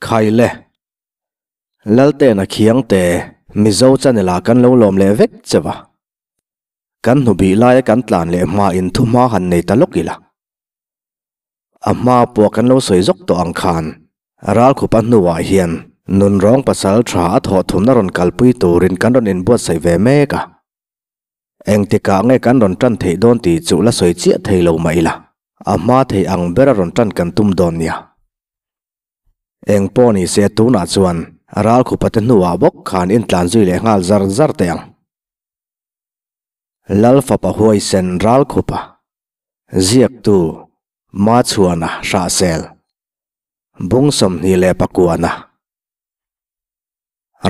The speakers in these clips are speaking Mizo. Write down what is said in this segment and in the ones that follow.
Khaile. Laltena Khiangte, Mizo channel ah kan lo lawm leh vek che va. Kan hnubih laia kan tlan leh hma in thu hma han nei ta lawk ila. A hma pawh kan lo sawi zawk tawh ang khan Ralkhupa hnuah hian nunrawng pasal tha a thawh thumna rawn kalpui turin kan rawn inbuatsaih ve mek a. Engtikah nge kan rawn tan theih dawn tih chu la sawi chiah thei lo mah ila, a hma thei ang bera rawn tan kan tum dawn nia. Eng pawh ni se tunah chuan Ralkhupa te hnuah bawk khan intlan zui leh nghal zar zar teh ang. Lal fapa huaisen Ralkhupa, ziaktu Machhuana Hrahsel, Bung 29.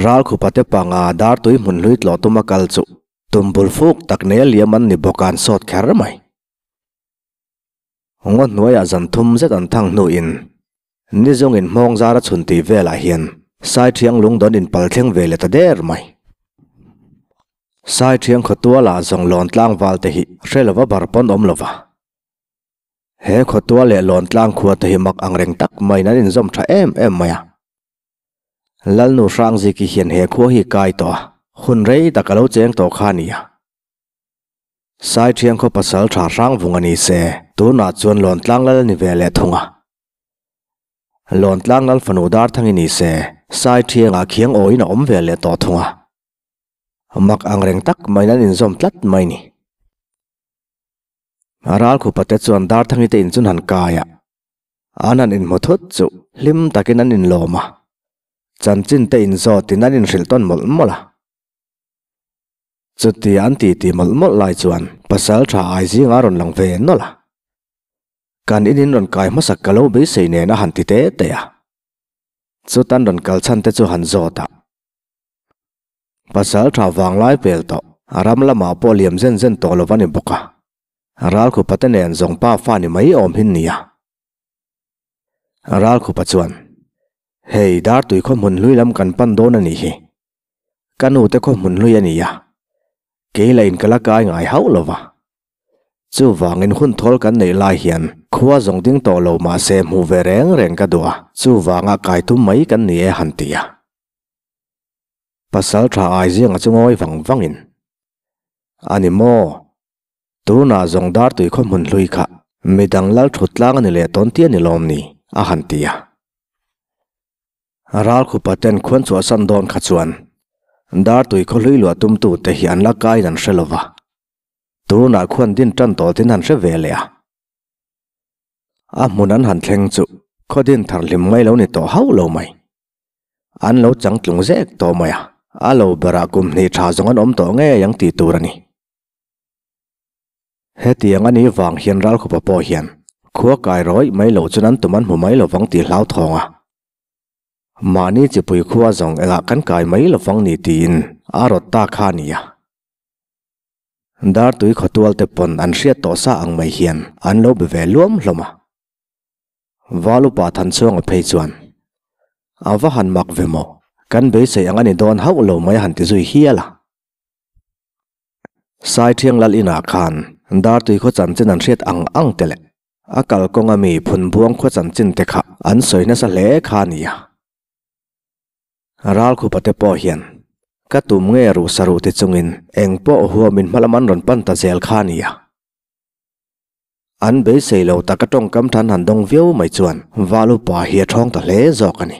Ralkhupa te panga dar tui hmun hlui tlawh tuma kal chu tumbul fuk tak nei a liam an ni bawk a an sawt kher mai. Ngaw hnuaiah zan thum zet an thang hnuin nizawngin hmawng zara chhun tih velah hian Saithiang lungdawn inpal thleng ve leh ta der mai. Saithiang khawtualah zawng lawn tlangval te hi hre lova bar pawn awm lova. He khawtual leh lawn tlang khua te hi mak angreng tak maiin an inzawm tha em em mai a. Lalnu Hrangziki hian he khua hi kai tawh a, hun rei tak a lo cheng tawh kha a ni a. Saithiang khaw pasal tha Hrangvung a ni se, tunah chuan Lawntlang lal a ni ve leh thung a. Lawntlang lal fanu Darthangi ni se, Saithiangah khiang awiin a awm ve leh tawh thung a. Mak angreng tak maiin an inzawm tlat mai ni. Ralkhupate chuan Darthangi te inchun han kai a. An han inhmu thut chu hlim takin an inlawm a, chanchin te inzawtin an inhrilh tawn mawlh mawlh a. Chutia an titi mawlh mawlh lai chuan pasal tha ai zinga rawn lang ve nawlh a. Kan inin rawn kai hmasak ka lo beisei nen a han ti te te a. Chutan rawn kal chhan te chu han zawt a. Pasal tha vanglai pel tawh, a ram lamah pawh liam zen zen tawh lo va ni bawk a. Ralkhupa te nen zawng pa fa ni mai awm hin nia. Ralkhupa chuan, Hei Dartui khaw hmun hlui lam kan pan dawn a nih hi. Ka nu te khaw hmun hlui a ni a, kei lah in ka la kai ngai hauh lo va. Chuvangin hun thawl kan neih lai hian khua zawng ding tawh lo mah se hmuh ve reng reng ka duh a, chuvanga kai tum mai kan ni e han ti a. Pasal tha ai zinga chu ngawi vang vangin, A ni maw? Tunah zawng dar tui khaw hmun hlui kha midang lal thut tlang a ni leh tawn tia ni lawm ni? a han ti a. Ralkhupa ten khuan chhuahsan dawn kha chuan dar tui khaw hlui luah tumtu te hi an la kaiin an hre lo va, tunah khuan din tan tawh tin han hre ve leh a. A hmun an han thleng chu khaw din thar hlim mai lo ni tawh hauh lo mai. An lo changtlung zek tawh mai a, a lo berah kum hnih tha zawng an awm tawh ngei ang tih tur a ni. Hetiang a nih vang hian Ralkhupa pawh hian khua kai rawih mai loh chuan an tum an hmu mai lovang tih hlauthawng a. Mahni chipui khua zawng engah kan kai mai lovang ni tiin a rawt ta kha a ni a. Dartui khawtual te pawn an hriat tawh sa ang mai hian an lo be ve luam hlawm a. Valupa Thanchhuanga phei chuan, A va han mak ve maw, kan beisei ang a ni dawn hauh lo mai a han ti zui hial a. Saithiang lal inah khan Dartui khaw chanchin an hriat ang ang te leh a kalkawnga mi Phunbuang khaw chanchin te kha an sawi nasa hle kha a ni a. Ralkhupa te pawh hian ka tum nge ruh sa ruh ti chungin eng pawh huamin hmalam an rawn pan ta zel kha a ni a. An beisei lo taka tawngkam than han dawng viau mai chuan Valupa hi a thawng ta hle zawk a ni.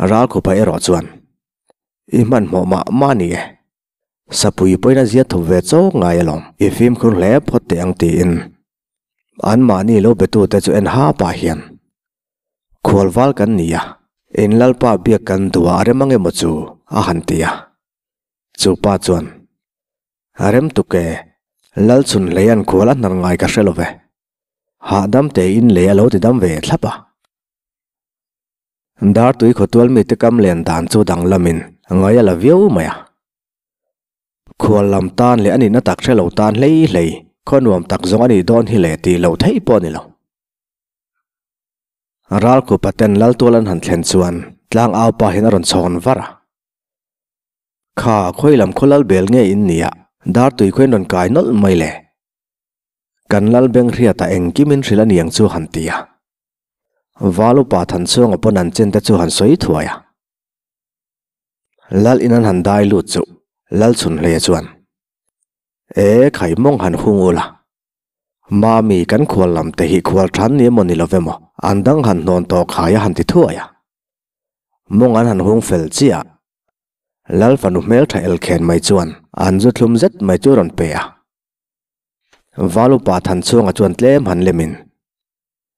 Ralkhupa erawh chuan, I hmanhmawh mah mah ni e. Sapui pawhin a zia thawp ve chawk ngai alawm. I fimkhur hle phawt teh ang tiin anmahni lo betute chu en ha pah hian, Khualval kan ni a, in Lalpa biak kan duh a rem ang emaw chu a han ti a. Chu pa chuan, A rem tuk e, Lalchhun hlei an khual a hnar ngai ka hre lo ve. Hahdam tein lei a lo ti dam ve thlap a. Dartui khawtual mite kam len dan chu danglamin ngai a la viau mai a. Khual lam tan leh a nihna tak hre lo tan hlei hlei khaw nuam tak zawng a nih dawn hi le tih loh theih pawh a ni lo. Ralkhupa ten Laltual an han thlen chuan tlang au pa hian a rawn chhawn var a. Kha khawi lam khaw lal bel nge in nia Dartui khawiin rawn kai nawlh mai le. Kan lal beng hriatah engkim in hrilh a niang chu han ti a. Val upa Thanchhuanga pawn an chin te chu han sawi thuai a. Lal in an han dai lut chu Lal Chhunhleia chuan, E khai mawng han hung ula. Mami kan khual lam te hi khual than ni emaw ni lo emaw an dang han hnawn tawh khai a han ti thuai a. Mawng an han hung fel chiah. Lal fanu hmeltha elkhen mai chuan an zu thlum zet mai chu rawn pe a. Val upa Thanchhuanga chuan tlem han lemin,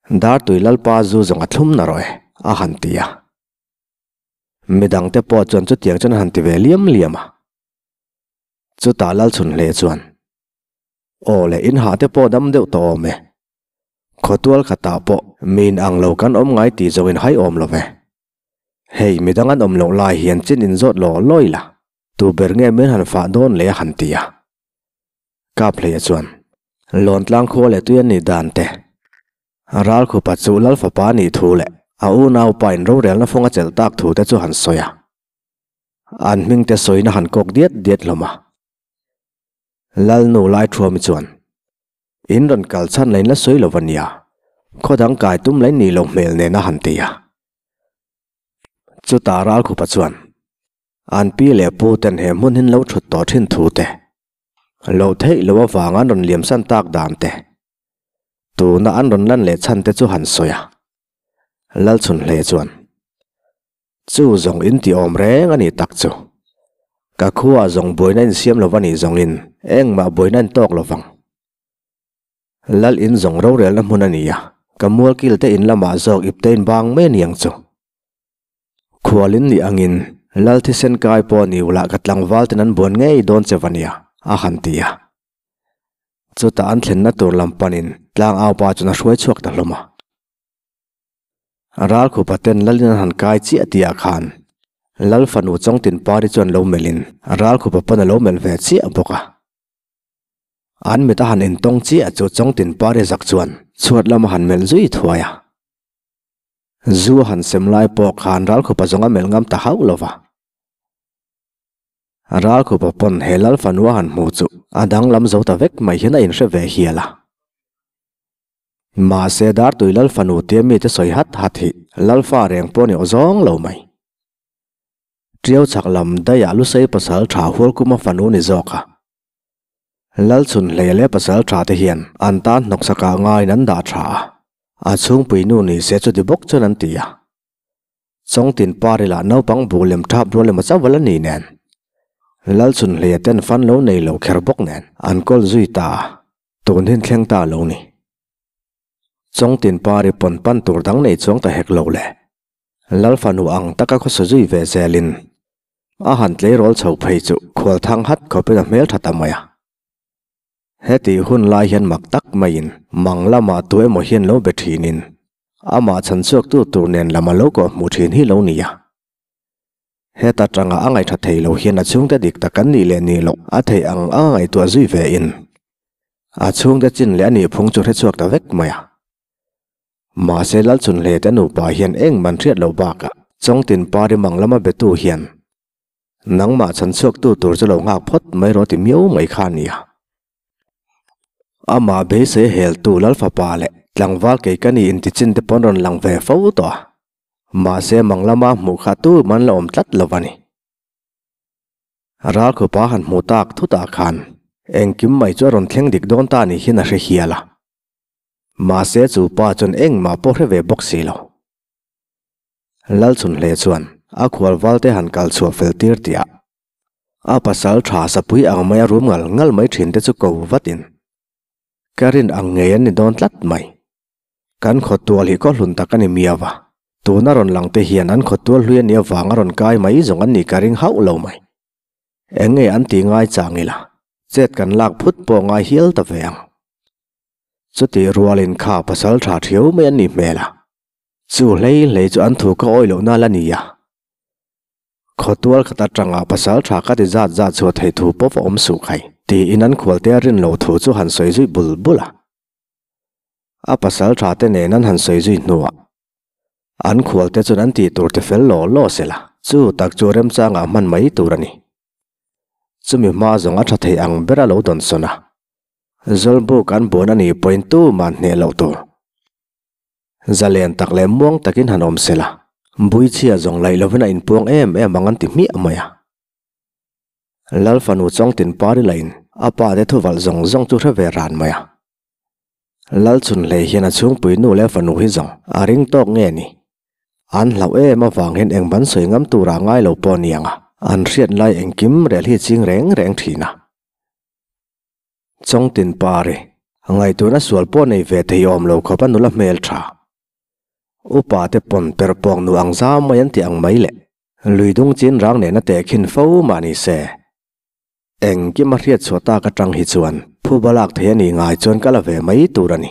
Dartui Lalpa zu zawng a thlum na rawh e, a han ti a. Midangte pawh chuan chutiang chuan an han ti ve liam liam a. Chutah Lalchhunhle chuan, Aw le, in hah te pawh dam deuh tawh awm e. Khawtual khatah pawh mi in ang lo kan awm ngai tih zawng in hai awm lo ve. Hei, midang an awm loh lai hian chin in zawt law lawi la, tu ber nge min han fah dawn leh a han ti a. Kaphleia chuan, Lawntlang khua leh tui an nih dan te, Ralkhupa chu Lal fapa a nih thu leh a unaupa in rorelna fawng a chelh tak thu te chu han sawi a. An hming te sawina han kawk diat diat hlawm a. Lalnu Laithuami chuan, In rawn kal chhan lain la sawi lo va nia, khaw dang kai tum lain nih lo hmel nen a han ti a. Chutah Ralkhupa chuan, An pi leh pu ten he hmun hin lo thut tawh thin thu te, lo theih lo avang an rawn liamsan tak dan te, tuna an rawn lan leh chhan te chu han sawi a. Lalchhunhle chuan, Chu zawng in ti awm reng a nih tak chu. Ka khuaah zawng buaina in siam lo va nih zawngin engmah buaina in tawk lo vang. Lal in zawng rorelna hmun a ni a, ka mualkil te in lamah zawk ipte in bang mai a ni ang chu. Khual in nih angin Lal thisen kai pawh ni ulah ka tlangval ten an buan ngei dawn che va nia, a han ti a. Chutah an thlenna tur lam panin tlangaupa chuan a hruai chhuak ta hlawm a. Ralkhupa ten Lalin an han kai chiah tihah khan Lal fanu Chawngtin Pari chuan lo melhin Ralkhupa pawn a lo melh ve chiah bawk a. An mit a han intawng chiah chu Chawngtin Pari zak chuan chhuat lam a han melh zui thuai a. Zu a han sem lai pawh khan Ralkhupa zawng a melh ngam ta hauh lo va. Ralkhupa pawn he Lal fanu a han hmu chu a danglam zo ta vek mai hian a inhre ve hial a. Mahse Dartui Lal fanu tia mite sawi hat hat hi Lalfa reng pawh ni aw zawng lo mai. Tiau chhak lam daihah Lusei pasal tha Hualkuma fanu ni zawk a. Lalchhunhleia leh pasal tha te hian an tan hnawksakah ngaiin an dah tha a, a chhungpui nu ni se chuti bawk chuan an ti a. Chawngtin Parila naupang bu lem thap rual emaw chauh a ni nen, Lalchhunhleia ten fan lo nei lo kher bawk nen an kawl zui ta a. Tun hin thleng ta lo ni. Chawngtin Pari pawn pan tur dang nei chuang ta hek lo le. Lal fanu ang taka khawsa zui ve zelin a han tleirawl chho phei chu khual thang hat khawpin a hmel tha ta mai a. Heti hun lai hian mak tak maiin mang lamah tu emaw hian lo be thinin amah chhan chhuaktu tur nen lam a lo kawh hmuh thin hi lo ni a. Heta tanga a ngaihṭha thei lo hian a chhungte dik tak an nih leh nih loh a theih ang a ngaihtuah zui ve in a chhungte chin leh a nih phung chu hrechhuak ta vek mai a. Mahse Lalchhunhle te nupa hian engman hriat loh bakah Chawngtin Pari mang lama betu hian nangmah chhanchhuaktu tur chu lo nghak phawt mai rawh ti miau mai kha a ni a. Amah beisei heltu Lalfapa leh tlangval kei ka ni intichin te pawn rawn lang ve fo tawh a. Mahse mang lama hmuh kha tu man la awm tlat lo a ni. Ralkhupa han hmuh tak thutah khan engkim mai chu a rawn thleng dik dawn ta ni hian a hre hial a. Mahse chu pa chuan engmah pawh hre ve bawk si lo. Lalchhunhle chuan a khual valte han kal chhuah fel tir tih ah a pasal tha sapui ang mai a rum ngal ngal mai thin te chu ko vatin ka rin ang ngei an ni dawn tlat mai. Kan khawtual hi kawhlun tak a ni miau a, tuna rawn lang te hian an khawtual hlui a nih avang a rawn kai mai zawng an nih ka ring hauh lo mai. Eng nge an tih ngai chang ila, chet kan lak phut pawh ngai hial ta ve ang. Chutih rualin kha pasal tha thiau mai an nih hmel a, chu hlei hlei chu an thu ka awih lohna la ni a. Khawtual khat atanga pasal tha ka ti zat zat chhuah thei thu pawh va awm suh khai, tiin an khualte a rin loh thu chu han sawi zui bul bul a. A pasal tha te nen an han sawi zui hnuah an khual te chuan an tih tur te fel law law sela, chu tak chu remchangah hman mai tur a ni. Chumi hma zawng a tha thei ang ber a lo dawn sawn a, Zawlbuk an buan a nih pawhin tuman hneh loh tur. Zalen tak leh muang takin han awm se la, Buichhia zawng laih lovin a inpuang em em ang an ti hmiah mai a. Lal fanu Chawngtin Pari lahin a pa te thuvalh zawng zawng chu hre ve ran mai a. Lal chhunhlei hian a chhungpui nu leh fanu hi zawng a ring tawk nge ni? An hlauh em avang hian eng ban sawi ngam turah ngai lo pawh ni ang a, an hriat lai engkim rel hi ching reng reng thin a. Chawngtin Pari, ngaihtuahna sual pawh nei ve thei awm lo khawp a nula hmel tha. Upa te pawn per pawng nu ang zau mai an ti ang mai le. Lui dung chin rang nena tehkhin fo mah ni se. Engkim a hriat chhuah tak atang hi chuan phuba lak thei a nih ngai chuan ka la ve mai tur a ni.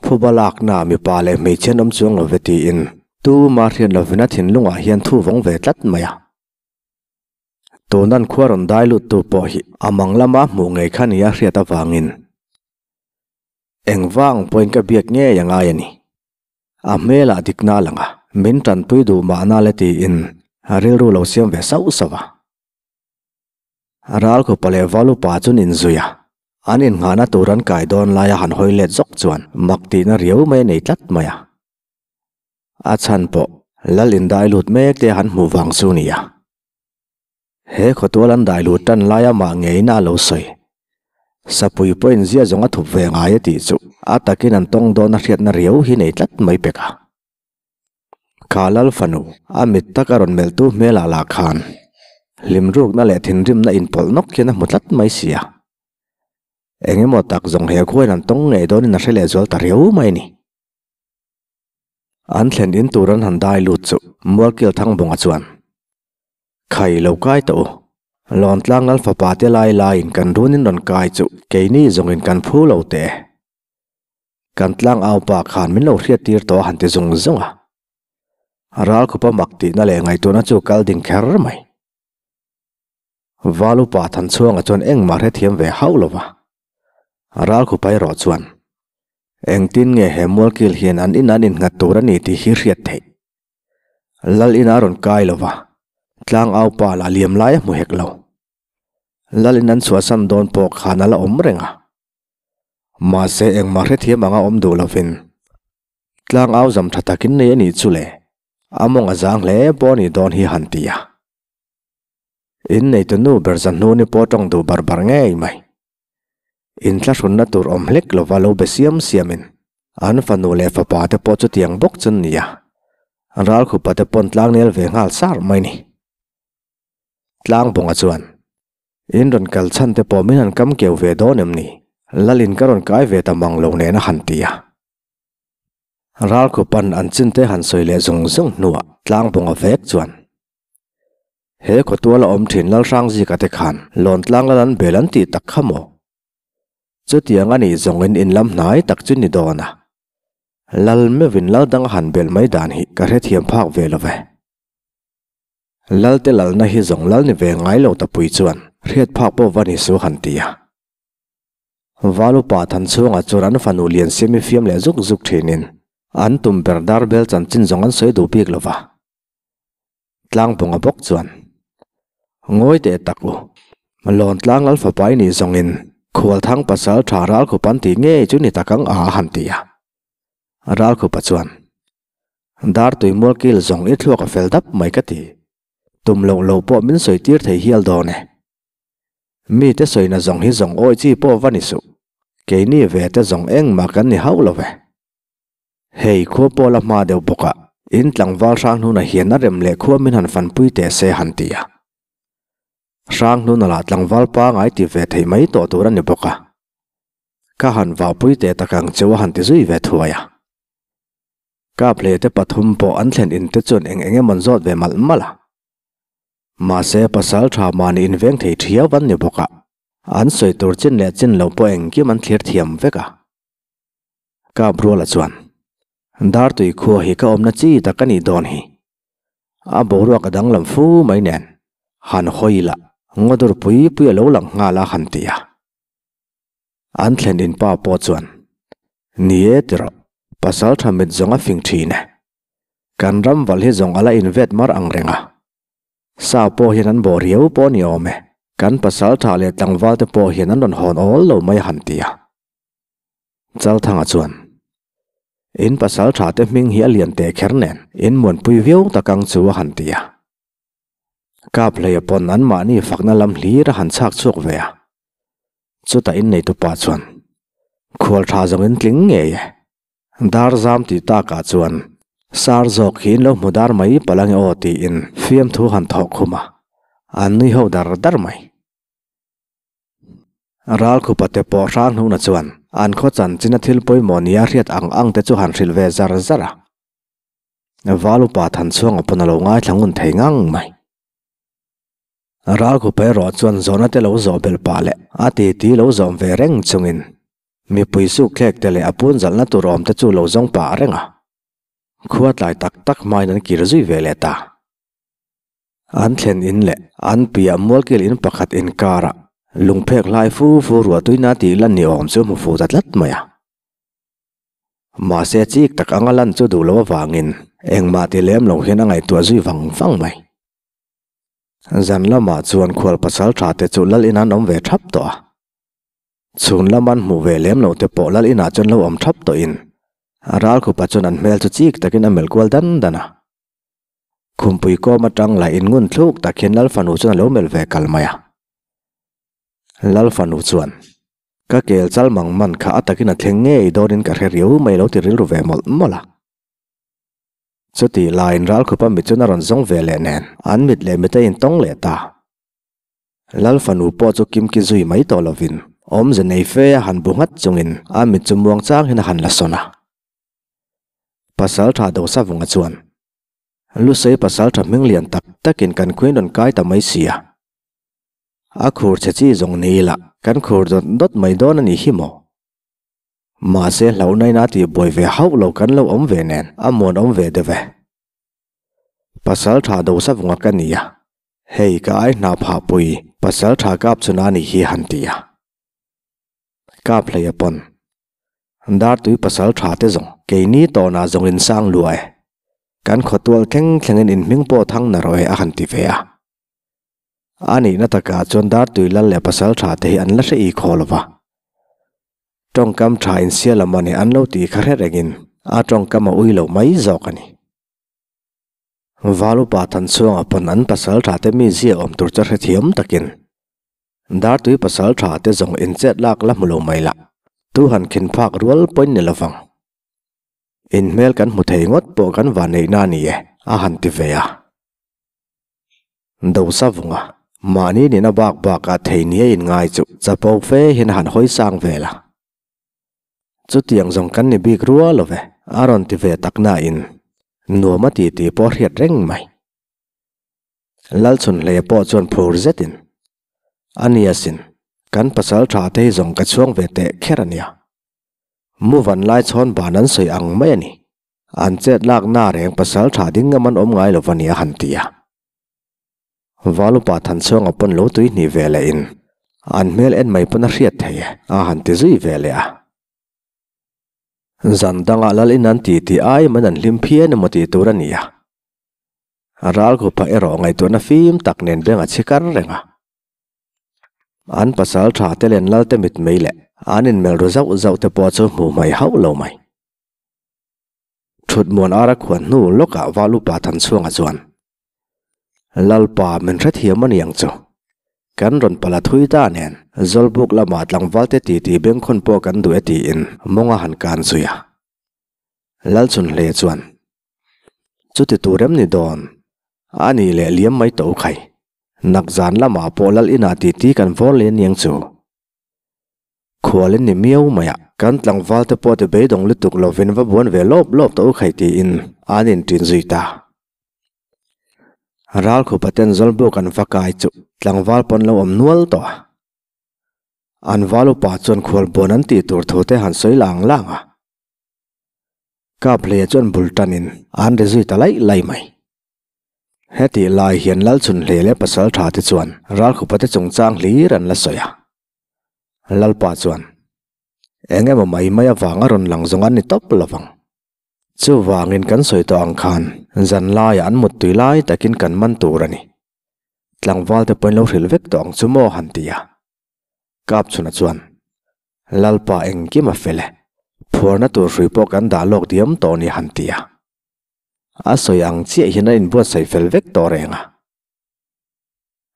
Phuba lakna mipa leh hmeichhe an awm chuang lo ve tiin tuma hriat lovin a thinlungah hian thu vawng ve tlat mai a. Tunan khua rawn dai luttu pawh hi a mang lama hmuh ngei kha nia hriat avangin engvang pawhin ka biak ngei a ngai a ni. A hmelah dikna a lang a, min tanpui duh mahna le tiin a rilru lo siam ve sauh sauh a. Ralkhupa leh Valupa chu an inzui a, an innghahna tur an kai dawn laia han hawi let zawk chuan mak tihna riau mai a nei tlat mai a. A chhan pawh lal indai lut mek te han hmuh vang chu nia. He khawtual an dai lut tan laia mah ngeiin a lo sawi. Sapui pawhin zia zawng a thup ve ngai a tih chu a takin an tawng dawn a hriatna riau hi nei tlat mai pek a. Kha lal fanu a mit tak a rawn melhtu hmelah lah khan hlimrukna leh thinrimna inpawlh nawk hian a hmu tlat mai si a. Eng emaw tak zawng he khuain an tawng ngei dawnin a hre lehzual ta riau mai a ni. An thlen in tur an han dai lut chu Mualkil Thangbawnga chuan, Khai lo kai tawh u, Lawntlang Lal fapa te lai laiin kan runin rawn kai chu keini zawngin kan phu lo teh e. Kan tlang au pa khan min lo hriat tir tawh a han ti zung zung a. Ralkhupa mak tihna leh ngaihtuahna chu kal ding kher mai. Val upa Thanchhuanga chuan engmah hrethiam ve hauh lo va. Ralkhupa erawh chuan, Engtin nge he mualkil hian an in an innghat tur a ni tih hi hriat theih? Lal ina a rawn kai lo va, tlang au pa lah liam lai a hmu hek lo. Lal in an chhuahsan dawn pawh khan a la awm reng a. Mahse engmah hrethiam anga awm duh lovin, tlang au zam tha takin nei a nih chu le, a mawng a zang hle pawh a nih dawn hi han ti a. Inneitu nu ber zahnu ni pawh tawng duh bar bar ngei mai. Inthlahrunna tur awm hlek lova lo be siam siamin an fanu leh fapa te pawh chutiang bawk chu an ni a, ralkhupa te pawn tlangnel ve nghal sar mai ni. Tlangbawnga chuan, In rawn kal chhan te pawh min han kam keu ve dawn em ni? Lalin ka rawn kai ve ta mang lo nen a han ti a. Ralkhupa'n an chinte han sawi leh zung zung hnuah Tlangbawnga vek chuan, He khawtual a awm thin Lalhrangzika te khan Lawntlang lal an bel an tih tak kha maw? Chutiang a nih zawngin in lam hnai tak chu ni dawn a. Lal meuhin lal dang a han bel mai dan hi ka hrethiam phak ve lo ve. Lal te lalna hi zawng lal ni ve ngai lo tapui chuan hriat phak pawh va ni su han ti a. Val upa Thanchhunga chuan an fanu lian siami fiam leh zuk zuk thinin an tum ber dar bel chanchin zawng an sawi duh bik lo va. Tlangbawnga bawk chuan, Ngawi teh tak u, Lawntlang Lal fapa i nih zawngin Khualthang pasal tha Ralkhupa an tih ngei chu ni tak ang a han ti a. Ralkhupa chuan, Dartui mualkil zawng i thluak a fel dap mai ka ti, tum loh loh pawh min sawi tir thei hial dawn e. Mite sawina zawng hi zawng awi chi pawh va ni suh, keini ve te zawng engmah kan ni hauh lo ve. Hei khua pawh la hma deuh bawk a, in tlangval Hranghnuna hian a rem leh khua min han fanpui teh se han ti a. Hranghnuna lah tlangval pangai ti ve thei mai tawh tur a ni bawk a. Ka han vahpui teh tak ang cheu a han ti zui ve thuai a. Kap hle te pathum pawh an thlen in te chuan eng eng emaw an zawt ve malh malh a. Mahse pasal tha mahni inveng thei thiau an ni bawk a, an sawi tur chin leh chin lo pawh engkim an thlir thiam vek a. Kap Ruala chuan, Dartui khua hi ka awmna chi tak a nih dawn hi. A boruak a danglam fu mai nen, han hawi ila, ngawdur pui pui a lo lang nghal a han ti a. An thlen in pa pawh chuan, Ni e tiraw, pasal tha mit zawng a fing thin e. Kan ram val hi zawng a la invet mar ang reng a. Sa pawh hian an bawh riau pawh a ni awm e. Kan pasal tha leh tlangval te pawh hian an rawn hawn awl lo mai a han ti a. Chalthanga chuan. In pasalṭha te hming hi a lian teh kher nen in muanpui viau tak ang chu a han ti a. Kap hleia pawn anmahni fakna lam hlir a han chhak chhuak ve a. Chutah inneitupa chuan, Khual tha zawng in tling ngei e. Dar zam tih takah chuan sar zawk hi in lo hmu dar mai palh ange aw tiin fiamthu han thawh khum a, an nui ho dar dar mai. Ralkhupa te pawh hrang hnuna chuan an khaw chanchina thil pawimawh nia hriat ang ang te chu han hrilh ve zar zar a. Valupa Thanchhuanga pawn a lo ngaithla ngun thei ngang mai. Ralkhupa erawh chuan zawhna te lo zawh belh pah leh a titi lo zawm ve reng chungin mipui sukthlek te leh a pun zalhna tur awm te chu lo zawng pah reng a. Khua tlai tak tak hmain an kir zui ve leh ta. An thlen in leh an piah mualkil in pakhat inkarah lungphek hlai fu fu ruah tuina tih lan ni awm chu hmu fu ta tlat mai a. Mahse chik tak anga lan chu duh lo avangin engmah ti lem lo hian a ngaihtuah zui vang vang mai. Zan lamah chuan khual pasal tha te chu lal in an awm ve thap tawh a. Chhun lam an hmuh ve lem loh te pawh lal inah chuan lo awm thap tawhin Ralkhupa chuan an hmel chu chik takin a melh kual dan dan a. Khumpui kawm atang lah in ngun thluk tak hian Lalfanu chuan a lo melh ve kal mai a. Lalfanu chuan, Ka kel chal mang man kha a takin a thleng ngei dawnin ka hre riau mai lo ti rilru ve mawlh mawlh a. Chutih laiin Ralkhupa mit chuan a rawn zawng ve leh nen an mit leh mit a intawng leh ta. Lalfanu pawh chu kimki zui mai tawh lovin awmze nei fe a han bu nghat chungin a mit chu muang chang hian a han la sawn a. Pasaltha Dosavunga chuan, Lusei pasaltha hming lian tak takin kan khuin rawn kai ta mai sia. A khur chhe chi zawng ni ila kan khur dawt dawt mai dawn a nih hi maw? Mahse hlauhna in a tih buai ve hauh lo kan lo awm ve nen a muan awm ve deuh e. Pasaltha Dosavunga ka ni a, hei ka ai hna phah pui pasaltha kap chhun a nih hi han ti a. Kap hlei a pawn. Dartui pasal tha te zawng keini tawnah zawng in sang lua e. Kan khawtual thleng thlengin in hming pawh thang na rawh e a han ti ve a. A nihna takah chuan Dartui lal leh pasal tha te hi an la hre i khaw lo va. Tawngkam tha in sial a mawni an lo tih kha hre rengin a tawngkam a ui lo mai zawk a ni. Val upa Thanchhuanga pawn an pasal tha te mi zia awm tur chu hrethiam takin Dartui pasal tha te zawng in chet lak la hmu lo mai lah. Tu han khin phak rual pawhin ni lovang. In hmel kan hmu thei ngawt pawh kan van neihna a ni e, a han ti ve a. Dosa vunga, mahni nihna bak bakah thei nia in ngai chu chapo fe hian a han hawi sang vel a. Chutiang zawng kan ni bik rual lo ve, a rawn ti ve tak nain nuam a ti tih pawh a hriat reng mai. Lalchhunhleia pawh chuan phur zetin, A ni asin, kan pasal tha te hi zawng ka chhuang ve teh kher a nia. Mu van lai chhawn ban an sawi ang mai a ni. An chet lak na reng pasal tha ding ngam an awm ngai lo va nia han ti a. Valupa Thanchhuanga pawn lo tui hnih ve leh in an hmel en mai pawn a hriat thei e a han ti zui ve leh a. Zan dangah lal in an ti tih ai man an hlim phian emaw tih tur a ni a. Ralkhupa erawh ngaihtuahna fim tak nen beng a chhi kar reng a. An pasal tha te len lal te mit mai leh an inmelh ru zauh zauh te pawh chu hmuh hmaih hauh lo mai. Thut muan ara khuan hnu lawkah Val upa Thanchhuanga chuan, Lalpa min hrethiam a ni ang chu. Kan rawn pala thui ta nen Zawlbuk lamah tlangval te titi bengkhawn pawh kan duh e tiin mawng a han kan zui a. Lalchhunhle chuan, Chuti tur em ni dawn? A nih leh liam mai tawh u khai. Nak zan lamah pawh lal inah titi kan vawr leh aniang chu. Khual in ni miau mai a, kan tlangval te pawh ti beidawng lutuk lovin va buan ve lawp lawp tawh u khai tiin an inṭin zui ta. Ralkhupa ten Zawlbuk an va kai chu tlangval pawn lo awm nual tawh a. An val upa chuan khualbuan an tih tur thu te han sawi lang lang a. Kaphleia chuan bul tanin an ri zui ta laih laih mai. Hetih lai hian Lalchhunhlei leh Pasaltha te chuan Ralkhupa te chungchang hlir an la sawi a. Lalpa chuan, Eng emaw mai mai avanga rawn lang zawng an ni tawp lovang. Chuvangin kan sawi tawh ang khan zan laiah an muttui lai takin kan man tur a ni. Tlangval te pawhin lo hrilh vek tawh ang chu maw han ti a. Kapchhuna chuan, Lalpa engkim a fel e. Phuarna tur hrui pawh kan dah lawk diam tawh ni han ti a. A sawi ang chiah hian a inbuatsaih fel vek tawh reng a.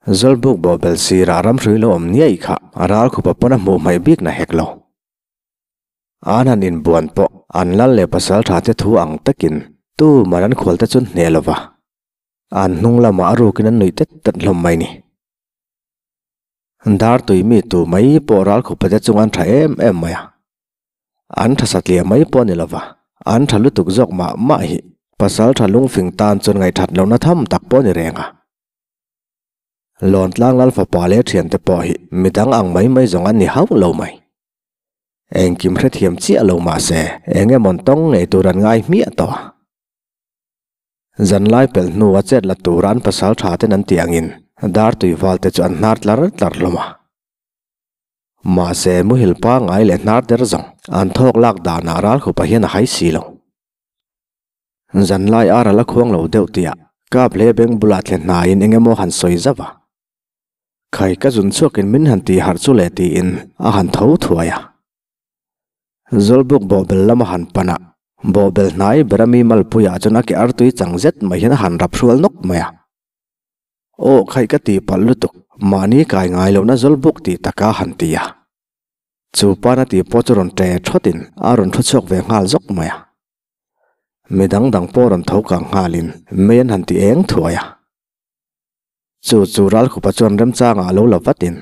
Zawlbuk bawhbel sirah ramhrui lo awm niaih kha a ralkhupa pawn a hmuh hmaih bik na hek lo. An han inbuan pawh an lal leh pasaltha te thu ang takin tuman an khual te chu hneh lo va, an hnung lamah a rukin an nuih tet tet hlawm mai ni. Dar tui mi tu mai pawh ralkhupa te chung an tha em em mai a. An tha satliah mai pawh a ni lo va, an tha lutuk zawk mah mah hi pasaltha lungfing tan chuan ngaihthat lohna tham tak pawh a ni reng a. Lawntlang lal fapa leh thiante pawh hi midang ang mai mai zawng an ni hauh lo mai. Engkim hrethiam chiah lo mah se eng emawn tawng ngei tur an ngai hmiah tawh a. Zanlai pelh hnua chet la tura an pasal tha ten an tih angin dar tui val te chu an hnar tlar tlar hlawm a. Mahse muhil pangngai leh hnar der zawng an thawk lak danah ralkhupa hian a hai si lo. Zanlai ar a la khuang lo deuh tih ah kap hle beng bulah thle hnaiin eng emaw han sawi zauh a. Khai ka zun chhuakin min han tih harh chu le tiin a han tho thuai a. Zawlbuk bawhbel lama han pan a, bawhbel hnai ber a mi malpuiah chuan a ke artui chang zet mai hian a han rap hrual nawk mai a. Aw khai ka tih palh lutuk, mahni kai ngai lohna zawlbuk tih taka han ti a. Chu pa na tih pawh chu rawn ṭe ṭhawtin a rawn ṭhu chhuak ve nghal zawk mai a. Mi dang dang pawh rawn tho kang nghalin mei an han ti eng thuai a. Chu chu Ralkhupa chuan remchangah a lo la vatin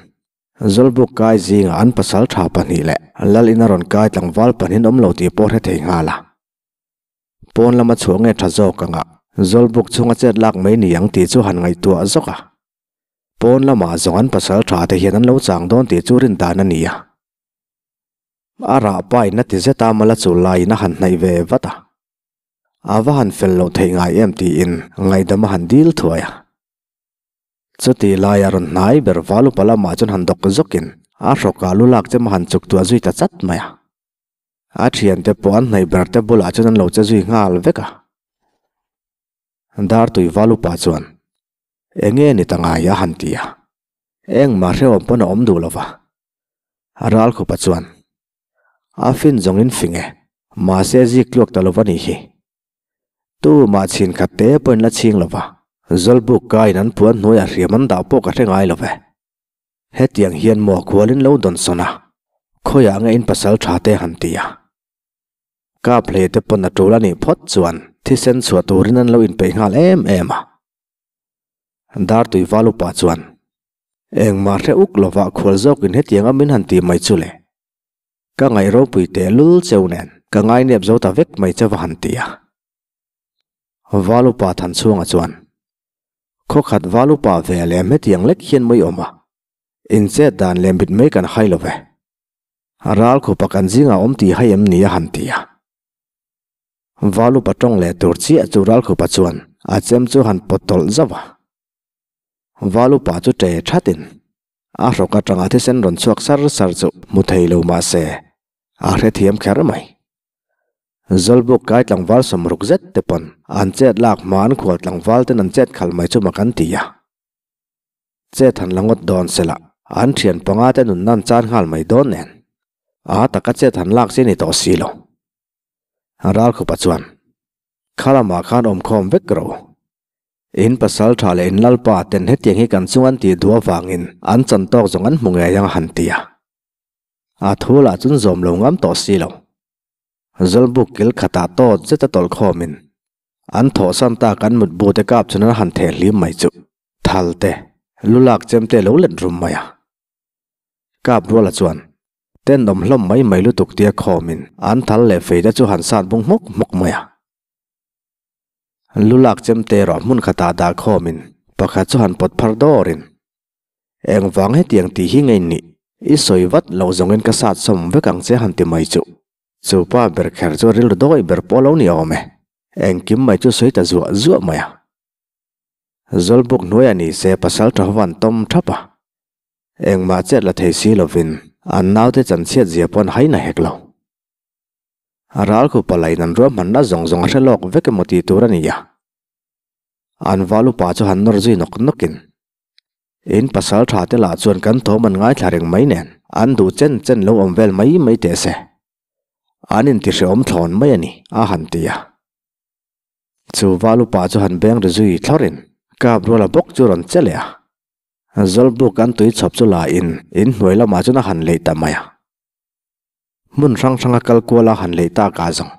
Zawlbuk kai zingah an pasal tha pahnih leh Lal in a rawn kai tlangval pahnihin awm lo tih pawh hre thei nghal a. Pawn lama chhuah nge tha zawk anga Zawlbuk chhunga chet lak mai ni ang tih chu han ngaihtuah zawk a. Pawn lamah zawng an pasal tha te hian an lo chang dawn tih chu rin dan a ni a. A rah pa in a ti zet a mala chul laiin a han hnaih ve vat a. A va han fel loh theih ngai em tiin ngaihdam a han dil thuai a. Chuti laia rawn hnai ber val upa lamah chuan han dawk zawkin a hrawkah lu lak chem a han chuk tuah zui ta chat mai a. A thiante pawh an hnaih ber te bulah chuan an lo che zui nghal vek a. Dartui val upa chuan, Enge ni ta ngai a han ti a. Engmah hrehawm pawn a awm duh lo va. Ralkhupa chuan, A fin zawngin fing e, mahse zik tluak ta lo va nih hi. Tu mah chhin khat te pawhin la chhing lo va, Zawlbuk kaiin an puan hnuaiah hriam an dah pawh ka hre ngai lo ve. Hetiang hian maw khualin lo dawn sawn a, khawiah nge in pasal tha te han ti a. Kap hlei te pawn a tul a nih phawt chuan thisen chhuah turin an lo inpeih nghal em em a. Dartui val upa chuan, Engmah hre uk lovah khual zawkin hetianga min han ti mai chu le. Ka ngaih ropui teh lul cheu nen ka ngainep zo ta vek mai che va han ti a. Val upa Thanchhunga chuan, Khawkhat val upa ve lem hetiang lek hian mai awm a, inchet dan leh mit mai kan hai lo ve. Ral khupa kan zingah awm tih hai em ni a han ti a. Val upa tawng leh tur chiah chu ral khupa chuan a chem chu han pawt tawlh zauh a. Val upa chu ṭe ṭhatin a hrawk aṭanga thisen rawn chhuak sar sar chu hmu thei lo mah se a hrethiam kher mai. Zawlbuk kai tlangval sawmruk zet te pawn an chet lak hma an khual tlangval ten an chet khalh mai chu mak an ti a. Chet han la ngawt dawn sela an thian panga te nun nan chan nghal mai dawn nen a taka chet han lak chi ni tawh si lo. Ralkhupa chuan kha lamah khan awmkhawm vek rawh u. In pasal tha leh in lalpa ten hetiang hi kan chung an tih duh avangin an chan tawk zawng an hmu ngei ang a han ti a. A thu lah chun zawm lo ngam tawh si lo. Zawlbuk kil khatah tawt zeta tawlh khawmin an thawhsan tak an mutbu te kap chun an han theh hlim mai chu thal te, lu lak chem te lo let rum mai a. Kap ruala chuan tenawm hlawm mai mai lutuk tia khawmin an thal leh fei te chu han sat bung hmawk hmawk mai a. Lu lak chem te erawh hmun khatah dah khawmin pakhat chu han pawt phar dawrin, Engvang hetiang tih hi ngei nih, i sawi vat loh zawngin ka sat sawm vek ang che han ti mai chuh. Chu pa ber kher chu rilru dawi ber pawh lo ni awm e, engkim mai chu sawi ta zuah zuah mai a. Zawlbuk hnuaiah ni se pasal tha ho an tawm thap a, engmah chet la thei si lovin an naute chanchhiat zia pawh an hai na hek lo. A ral khu palaiin an ruahmanna zawng zawng a hre lawk vek emaw tih tur a ni a. An val upa chu han nawr zui nawk nawkin, In pasal tha te lah chuan kan thawm an ngaithla reng mai nen, an duh chen chen lo awm vel mai mai teh se. An intihrehawm thlawn mai a ni, a han ti a. Chu valupa chu han beng ri zui thlawrin Kapruala bawk chu rawn che leh a. Zawlbuk an tui chhawp chu la in inhnuai lamah chuan a han leih ta mai a. Hmun hrang hranga kal kual a han leih tak ah zawng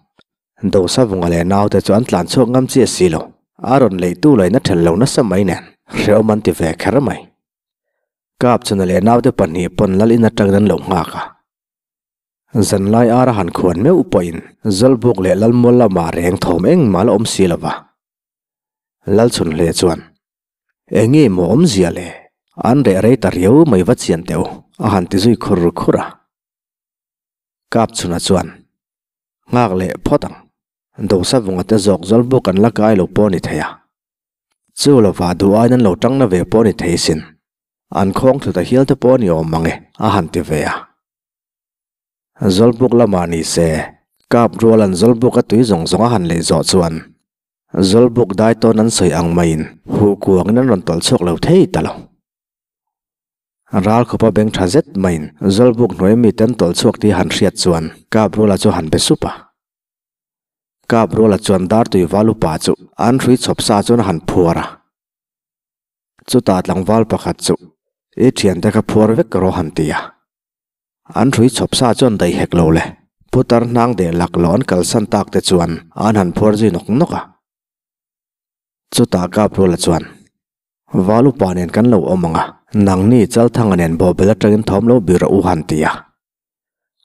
Dosavunga leh naute chu an tlan chhuak ngam chiah si lo. A rawn leih tu lain a ṭhelh lo nasa mai nen hrehawm an ti ve kher mai. Kapchhuna leh naute pahnih pawn lal in aṭangin an lo nghak a. Zanlai ar a han khuan meuh pawhin Zawlbuk leh Lalmual lamah reng thawm engmah la awm si lo va. Lalchhun hle chuan, Enge maw awmzia le? An reh rei ta riau mai va chian teh u, a han ti zui khur khur a. Kapchhuna chuan, Nghak leh phawt ang. Dosavunga te zawk Zawlbuk an la kai lo pawh a ni thei a. Chu lovah duh aiin an lo tang na ve pawh a ni thei sin. An khawng thlu ta hial te pawh a ni awm mang e, a han ti ve a. Zawlbuk lamah ni se, kap rual an Zawlbuk a tui zawng zawng a han lei zawh chuan Zawlbuk dai tawn an sawi ang maiin huh kuangin an rawn tawlh chhuak lo thei ta lo. Ral khawpa beng tha zet maiin Zawlbuk hnuai mite an tawlh chhuak tih han hriat chuan kap ruala chu han be sup a. Kap ruala chuan Dartui Valupa chu an hrui chhawp sa chuan a han phuar a. Chutah tlangval pakhat chu i thiante kha phuar vek rawh han ti a. An hrui chhawp sa chuan daih hek lo le. Putar hnang deh lak loh an kalsan tak te chuan an han phuar zui nawk nawk a. Chutah Kapruala chuan, Val upa nen kan lo awm ang a, nangni Chalthanga nen bawhbel atangin thawm lo bir rawh u han ti a.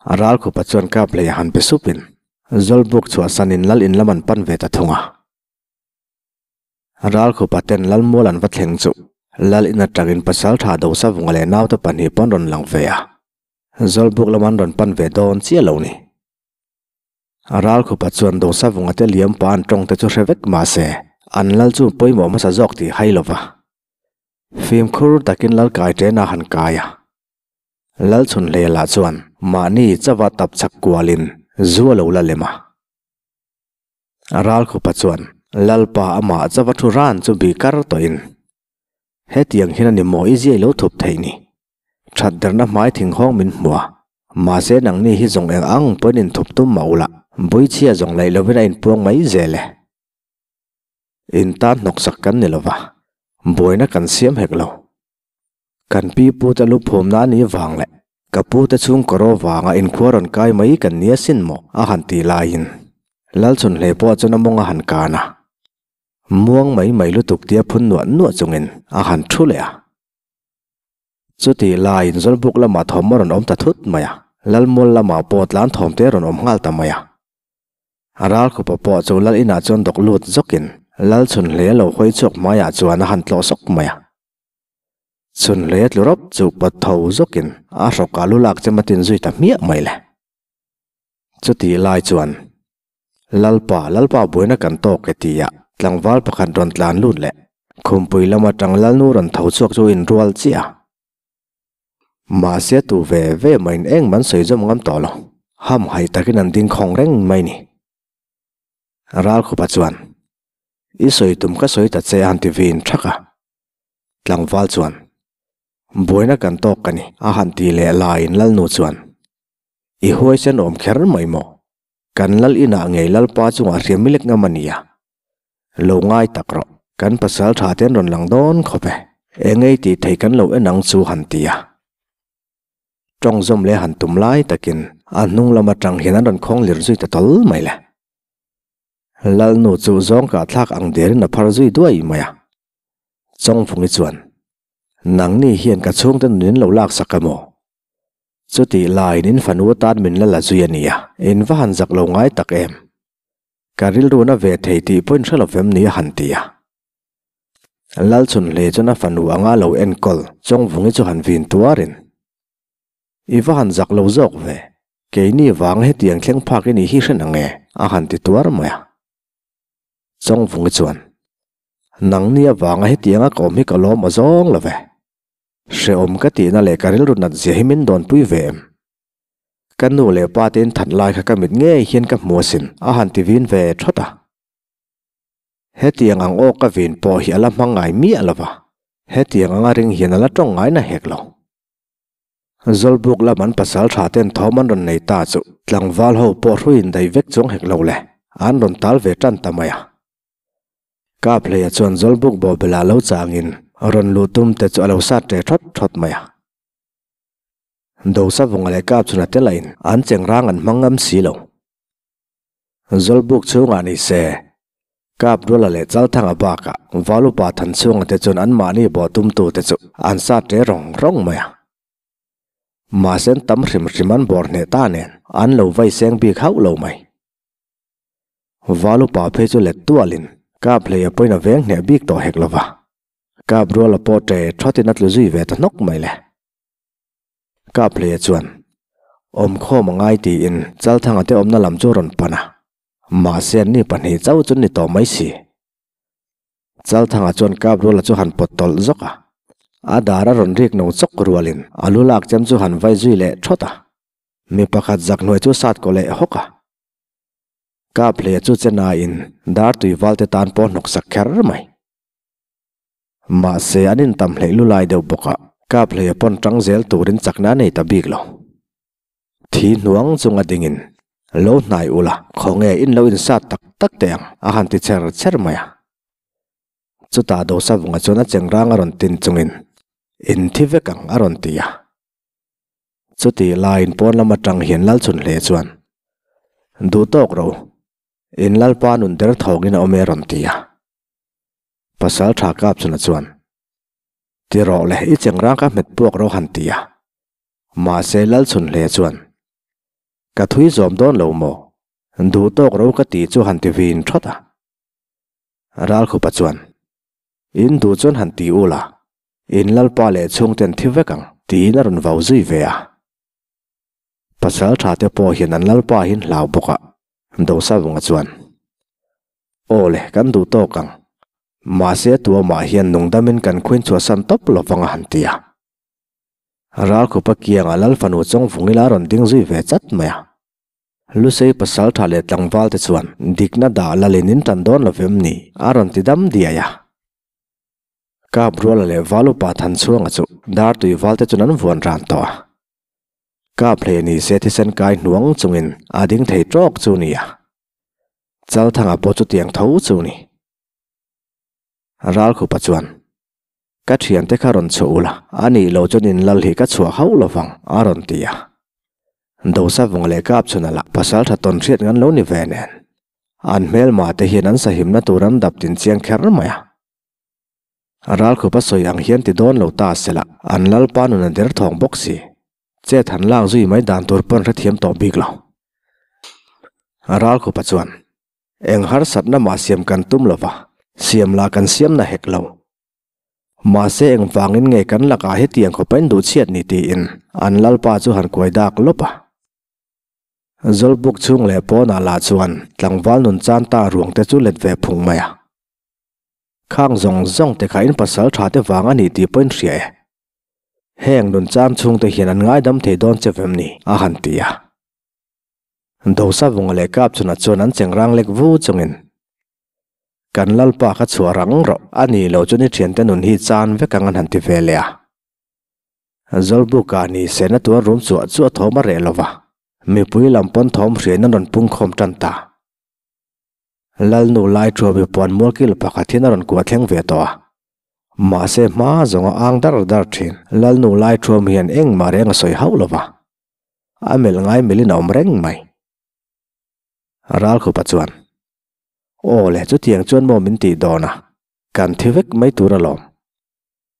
Ralkhupa chuan Kaphleia han pe supin Zawlbuk chhuahsanin lal in lam an pan ve ta thung a. Ralkhupa ten Lalmual an va thleng chu Lal in atangin Pasaltha Dosavunga leh naute pahnih pawn rawn lang ve a, Zawlbuk lam an rawn pan ve dawn chiah lo ni. Ralkhupa chuan Dosavunga te liam pa an tawng te chu hre vek mahse an lal chu pawimawh hmasa zawk tih hai lova fimkhur takin Lal kai ṭena han kai a. Lal Chhunhleia lah chuan mahni chauha tap chak kualin zu a lo la lem a. Ralkhupa chuan Lalpa amah chauha thu ran chu bih kar tawhin, Hetiang hian a ni maw i ziai lo thup theih ni? That derna hmai thinghawng min hmu a, mahse nangni hi zawng eng ang pawhin inthup tum mah ula, buichhia zawng laih lovin a inpuang mai zel e. In tan hnawksak kan ni lova, buaina kan siam hek lo. Kan pi pute lu phumna a nih vang leh ka pute chhungkaw ro vanga inkhua rawn kai mai kan nia sin maw a han tih laiin Lalchhunhlei pawh chuan a mawng a han kan a, muang mai mai lutuk tia phun nuah nuah chungin a han thu leh a. Chutih laiin Zawlbuk lamah thawm a rawn awm ta thut mai a, Lalmual lamah pawh tlan thawm te a rawn awm nghal ta mai a. Ralkhupa pawh chu lal inah chuan dawk lut zawkin Lalchhunhlei a lo hawi chhuak hmaiah chuan a han tlawh sawk mai a. Chhun hle tlu rawp chu pawt tho zawkin a hrawkah lu lak chem a tin zui ta hmiah mai le. Chutih lai chuan Lalpa, Lalpa buaina kan tawk e tia tlangval pakhat rawn tlan lut leh khumpui lam atang Lalnu rawn tho chhuak chu inrual chiah a. Mahse tu ve ve maiin engmah an sawi zawm ngam tawh lo, hamhaih takin an ding khawng reng mai ni. Ralkhupa chuan, I sawi tum ka sawi ta che a han ti vin thak a. Tlangval chuan, Buaina kan tawk ka ni, a han ti leh laiin Lalnu chuan, I huaisen awm kher mai maw? Kan lal inah ngei Lalpa chungah hriam milek ngam a nia. Lo ngai tak rawh, kan pasal tha te an rawn lang dawn khawp e, engei tih thei kan lo en ang chu han ti a. Tawng zawm leh han tum lai takin a hnung lam atang hian an rawn khawng lir zui ta tawl mai le. Lalnu chu zawng kah thlak ang derin a phar zui duai mai a. Chawngvungi chuan, Nangni hian ka chhungte nun in lo laksak a maw? Chutih laiin in fanu atan min la la zui a nia, in va han zak lo ngai tak em? Ka rilru na ve thei tih pawhin hre lo vem ni a han ti a. Lalchhunhlei chuan a fanu anga lo enkawl Chawngvungi chu han vin tuarin, I va han zak lo zawk ve, keini vang hetiang thleng phak i nih hi hre nange a han ti tuar mai a. Chawngvungi chuan, Nangni avanga hetianga ka awm hi ka lawm aw zawng lo ve. Hrehawm ka tihna leh ka rilru nat zia hi min dawnpui ve em? Ka nu leh pa te in that lai kha ka mit ngei hian ka hmu asin a han ti vin ve thawt a. Hetiang ang aw ka vin pawh hi a la hmang ngai miah lo va, hetiang anga ring hian a la tawng ngai na hek lo. Zawlbuk lam an pasal tha ten thawm an rawn nei ta chu tlangval ho pawh hruiin daih vek chuang hek lo le, an rawn tal ve tan ta mai a. Kaphleia chuan Zawlbuk bawhbel ah lo changin rawn luh tum te chu a lo sat ṭe ṭhawt ṭhawt mai a. Dosavunga leh Kapchhuna te lahin an chengrang an hmang ngam si lo. Zawlbuk chhungah ni se, Kap Ruala leh Chalthanga bakah Valupa Thanchhunga te chuan anmahni bawh tumtute chu an sat ṭe rawng rawng mai a. Mahse an tam hrim hrim an bawr hneh ta nen an lo vai seng bik hauh lo mai. Valupa phei chu let tualin Kap hleia pawhin a veng hneh bik tawh hek lo va, Kap Ruala pawh ṭe ṭhawtin a tlu zui ve ta hnawk mai le. Kaphleia chuan, Awmkhawm a ngai tiin Chalthanga te awmna lam chu a rawn pan a, mahse anni pahnih chauh chu ni tawh mai si. Chalthanga chuan Kapruala chu han pawt tawlh zawk a, a dar a rawn rik no chawk rualin a lu lak chem chu han vai zui leh thawt a, mi pakhat zak hnuai chu sat kaw leh hawk a. Kaphleia chu che nain dar tui valte tan pawh hnawksak kher mai. Mahse, an intam hleih lu lai deuh bawk a, kap hleia pawn tang zel turin chakna a nei ta bik lo. Thi hnuang chunga dingin, Lo hnai ula, khawnge in lo insat tak tak teh ang, a han ti cher cher mai a. Chutah Dosavunga chuan a chengrang a rawn tin chungin, In thi vek ang, a rawn ti a. Chutih laiin pawn lam atang hian Lalchhun hle chuan, Duh tawk ro, in Lalpa nun der thawngin a awm e, a rawn ti a. Pasal tha kap chuna chuan, Ti rawh le, i chengrang kha hmet puak ro han ti a. Mahse Lalchhun hle chuan, Ka thui zawm dawn lo maw? Duh tawk ro ka ti chu han ti vin thawt a. Ralkhupa chuan, In duh chuan han ti u la, in Lalpa leh chhungten thi vek ang, tiin a rawn vau zui ve a. Pasal tha te pawh hian an Lalpa hi an hlau bawk a, Dosavunga chuan, Aw le, kan duh tawk ang. Mahse tuamah hian nungdamin kan khuin chhuahsan tawp lo vang a han ti a. Ralkhupa kiangah Lal fanu chawngvung ila rawn ding zui ve chat mai a. Lusei pasal tha leh tlangval te chuan dikna dah lalin in tan dawn lo vem ni a rawn ti dam diai a. Kap Ruala leh Valupa Thanchhuanga chu Dartui val te chuan an vuan ran tawh a. Kap hlei ni se thisen kai hnuang chungin a ding thei tawk chu nia. Chalthanga pawh chutiang tho chu ni. Ralkhupa chuan, Ka thiante kha rawn chhuah ula, a nih loh chuan in lal hi ka chhuah hauh lo vang, a rawn ti a. Dosavunga leh Kapchhuna lah pasal tha tawn hriat ngan lo ni ve nen, an hmelma te hian an sahimna tur an dap tin chiang kher mai a. Ralkhupa sawi ang hian ti dawn lo ta sela, an lalpa nun a derthawng bawk si. Chet han lak zui mai dan tur pawn hrethiam tawh bik lo. Ralkhupa chuan, Eng harsatna mah siam kan tum lo va, siam lah kan siam na hek lo. Mahse eng vangin nge kan lakah hetiang khawpa in duh chhiat ni tiin an lalpa chu han kuai dak lawp a. Zawlbuk chhung leh pawnah lah chuan tlangval nun chan ta ruang te chu let ve phung mai a. Khang zawng zawng te kha in pasal tha te vang a ni tih pawhin hria e. Heng nun chan chhung te hian an ngaidam thei dawn che vem ni? a han ti a. Dosavunga leh Kapchhuna chuan an chengrang lek vu chungin, Kan Lalpa kha chhuah rang rawh, a ni lo chuan i thiante nun hi chan vek ang an han ti ve leh a. Zawlbuka ni sehna tuar rum chuah chu a thawm a reh lo va, mipui lam pawn thawm hriain an rawn pungkhawm tan ta. Lalnu lai thuawi puan mualkil pakhat hian a rawn kuah thleng ve tawh a. Mahse hma zawnga ang dar dar thin Lalnu lai thuam hian engmah reng a sawi hauh lo va. A melh ngai melhin a awm reng mai. Ralkhupa chuan, Aw le, chutiang chuan maw min tih dawn a, kan thi vek mai tur alawm.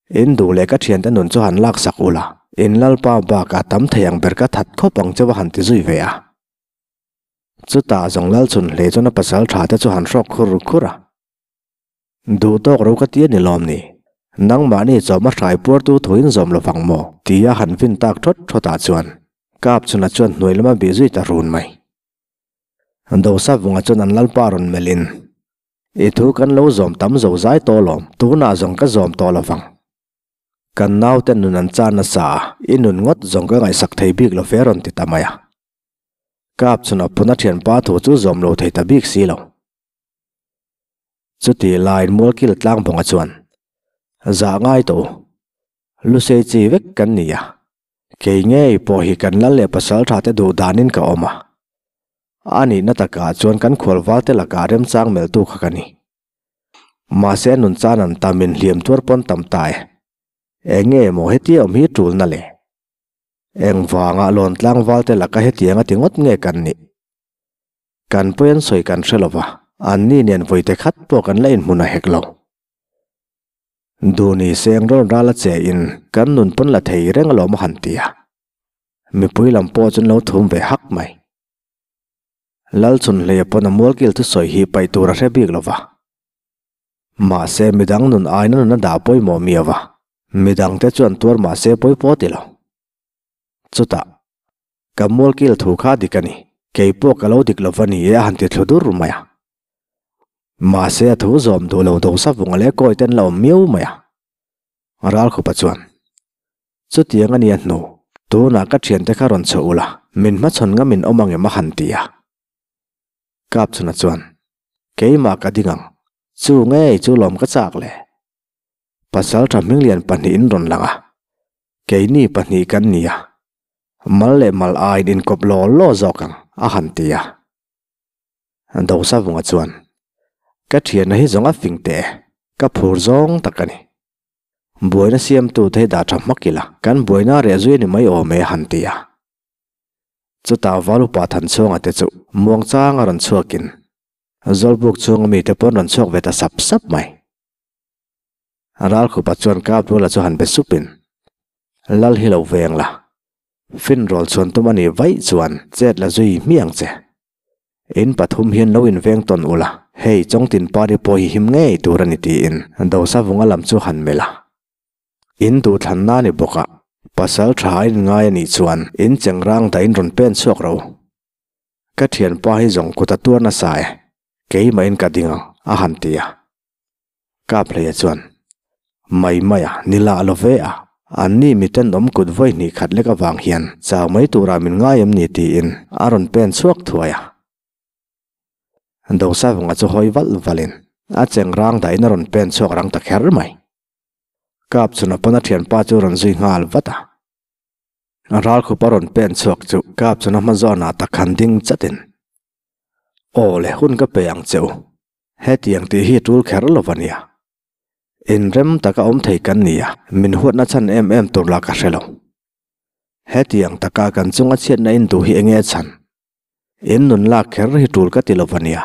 In duh leh ka thiante nun chu han laksak ula, in Lalpa bakah tam thei ang ber ka that khawp ang cheu a han ti zui ve a. Chutah zawng Lalchhun hle chuan a pasal tha te chu han hrawk khur khur a. Duh tawk ro ka ti a ni lawm ni? Nangmahni chawhma hrai puartu thuin zawm lo vang maw? Tia han vin tak thawt thawtah chuan Kapchhuna chuan hnuai lama bih zui ta run mai. Dosavunga chuan an lalpa rawn melhin, I thu kan lo zawm tam zo zai tawh lawm, tunah zawng ka zawm tawh lo vang. Kan naute nun an chan nasa a, i nun ngawt zawng ka ngaihsak thei bik lo ve rawn ti ta mai a. Kap chhun a phun a thianpa thu chu zawm lo thei ta bik si lo. Chutih laiin Mualkil tlang bawnga chuan, Zah ngai tawh u, Lusei chi vek kan ni a. Kei ngei pawh hi kan lal leh pasaltha te duh danin ka awm a. A nihna takah chuan kan khualval te lakah remchang meltu kha ka ni. Mahse nun chan an tam in hliam tuar pawn tam ta e. Eng nge maw hetia awm hi tulna le? Engvanga lawn tlangval te laka hetiang a ti ngawt nge kan nih? Kan pawi an sawi kan hre lova, anni nen vawite khat pawh kan la inhmun a hek lo. Duhni seng rawn ral a che in kan nun pawn la thei reng alawm a han ti a. Mipui lam pawh chu an lo thum ve hak mai. Lalchhunhleia pawn a mualkil thusawi hi paih tur a hre bik lova. Mahse midang nun aina nun a dah pawimawh mi ava. Midangte chuan tuar mahse pawi pawh ti lo. Chutah, ka mualkil thu kha dik a ni, kei pawh ka lo dik lova ni e a han ti thlu dur mai a. Mahse a thu zawm duh lo do savunga leh kawi te an la awm miau mai a. Ralkhupa chuan, Chutiang a nia hnu, tunah ka thiante kha rawn chhoh ula, min hmachhawn ngam in awm ang em a han ti a. Kapchhuna chuan, Keimah ka ding ang, chu ngei chu lawm ka chak le. Pasaltha hminglian pahnihin rawn lang a, keini pahnih kan ni a, mal leh mal aiin inkawp law law zawk ang a han ti a. Dosavunga chuan, Ka thianna hi zawng a fing teh e, ka phur zawng tak a ni. Buaina siamtute hi dah tha hmak ila, kan buaina reh zui a ni mai awm e a han ti a. Chutah val upa Thanchhuanga te chu muangchanga rawn chhuakin Zawlbuk chhunga mite pawh an rawn chhuak ve ta sap sap mai. Ralkhupa chuan Kapruala chu han be supin, Lal hi lo veng la, finrawl chhuan tum a nih vaih chuan chet la zui hmiang che. In pathum hian lo inveng tawn ula, hei Chawngtin party pawh hi him ngei tur a ni tiin Dosavunga lam chu han melh a. In duhthlanna a ni bawk a, pasal tha a inngai a nih chuan in chengrang dah in rawn pen chhuak ro. Ka thianpa hi zawng kut a tuar nasa e, keimahin ka ding ang a han ti a. Kaphleia chuan, Mai mai a, ni lah lo ve a, anni miten awm kut vawi hnih khat lek avang hian chau mai turah min ngai em ni tiin a rawn pen chhuak thuai a. Dosavunga chu hawi valh valhin a cheng rang dahin a rawn pen chhuak rang ta kher mai. Kapchhuna pawn a thianpa chu a rawn zui nghal vat a. Ralkhupa rawn pen chhuak chu Kapchhuna hma zawnah tak han ding chatin, Aw le, hun ka pe ang che u. Hetiang tih hi tul kher lo va nia. Inrem taka awm thei kan ni a, min huatna chhan em em tur lah ka hre lo. Hetiang taka kan chunga chhiatna in duh hi enge chhan? In nun lak kher hi tul ka ti lo va nia.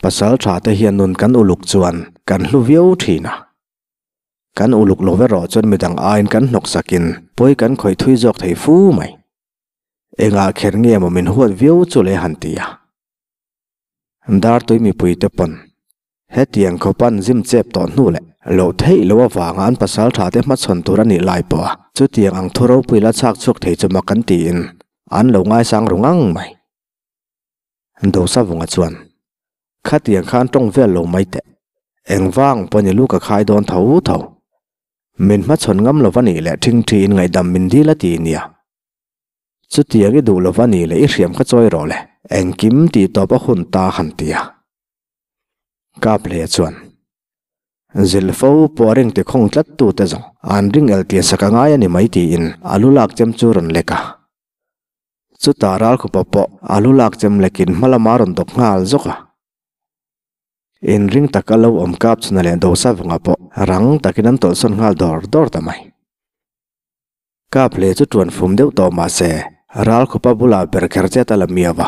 Pasal tha te hian nun kan uluk chuan kan hlu viau thin a. Kan uluk lo erawh chuan midang aiin kan hnawksakin pawi kan khawih thui zawk thei fu mai. Engah kher nge maw min huat viau chu le han ti a. Dartui mipuite pawn hetiang khawpa an zim chep tawh hnu leh loh theih loh avanga an pasal tha te hmachhawn tur a nih lai pawha chutiang ang thu ropui la chhak chhuak thei chu mak an tiin an lo ngaisang ru ngang mai. Dosavunga chuan, Khatiang khan tawng vel lo mai teh, engvang pawn i lu ka khai dawn tho tho. Min hmachhawn ngam lova nih leh thingthiin ngaihdam min dil a ti nia. Chutiang i duh lova ni leh i hriam kha chawi rawh le, engkim tih tawp a hun ta han ti a. Kaphleia chuan, Zilh fo pawh a ring ti khawng tlat tu te zawng an ring el tih sak a ngai a ni mai tiin a lu lak chem chu rawn lek a. Chutah Ralkhupa pawh a lu lak chem lekin hma lama rawn dawp nghal zawk a. Inring taka lo awm Kapchhuna leh Dosavunga pawh rang takin an tawlhsawn nghal dawr dawr ta mai. Kap hle chu tuan fum deuh tawh mah se, Ralkhupa bulah ber kher chet a la miau a.